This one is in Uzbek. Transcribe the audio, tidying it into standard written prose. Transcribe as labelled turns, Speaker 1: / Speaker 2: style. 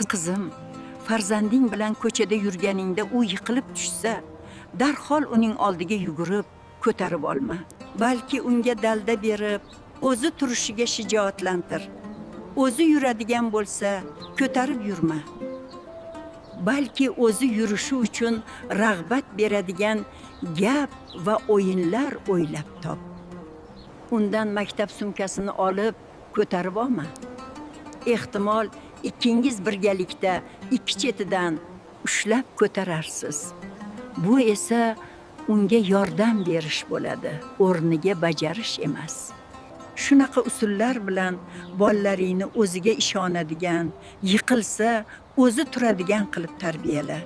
Speaker 1: Qizim, farzanding bilan ko'chada yurganingda u yiqilib tushsa, darhol uning oldiga yugurib ko'tarib olma. Balki unga dalda berib, o'zi turishiga shijoatlantir. O'zi yuradigan bo'lsa, ko'tarib yurma. Balki o'zi yurishi uchun rag'bat beradigan gap va o'yinlar o'ylab top. Undan maktab sumkasini olib ko'tarib olma. Ehtimol ikkingiz birgalikda ikki chetidan ushlab ko'tararsiz. Bu esa unga yordam berish bo'ladi, o'rniga bajarish emas. Shunaqa usullar bilan bolalaringni o'ziga ishonadigan, yiqilsa o'zi turadigan qilib tarbiyala.